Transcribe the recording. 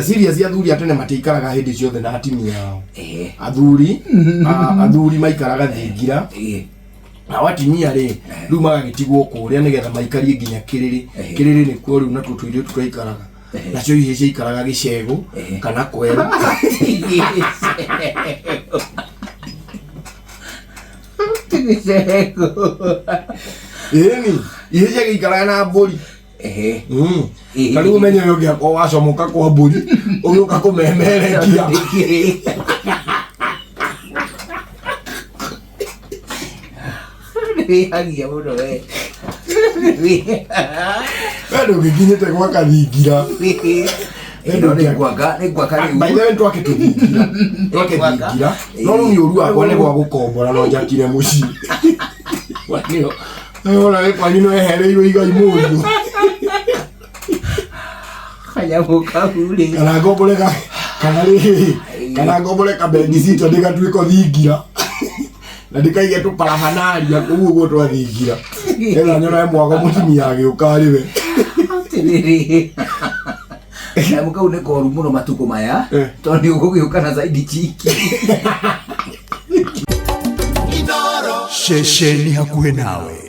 Serious, athuri a tene matiikaraga hĩndĩ ciothe na atimia ao. Athuri athuri maikaraga thingira, nao atimia rĩ, rĩu magagĩtigwo kũrĩa nĩgetha maikarie nginya kĩrĩrĩ. Kĩrĩrĩ nĩkuo rĩu natuo tũirĩtu twaikaraga, nacio ihĩĩ ciaikaraga gĩcegũ kana kwerũ. Gĩcegũ. Ĩni, ihĩĩ ciagĩikaraga na mbũri. Ta rĩu ũmenye ũyũ ũngĩakorwo wacomoka kwa mbũri ũgĩũka kũmemerekia. Wĩhagia mũno we. We ndũgĩkinyĩte gwa kathingira. Ĩno nĩ ngwaka, nĩ ngwaka rĩu. By the way, twake tũthingira, twake thingira, no rĩu nĩ ũru wakwa nĩ gwa gũkombora, no njakire mũciĩ. Ona wĩ kwanyu nĩ wehereirwo igai mũriũ. Kanyamũ kau rĩ. Kana ngombore ka kana rĩ kana ngombore ka bedsitter ndĩgatuĩka thingira na ndĩkaige tũparahanaria kũu ũguo twathingira, nĩgetha nyonae mwago mũtumia agĩũka arĩ we. Atĩrĩrĩ. Kanyamũ kau nĩ koru mũno matukũ maya tondũ nĩ ũgũgĩũka na side chick. Ceceni hakuhĩ nawe.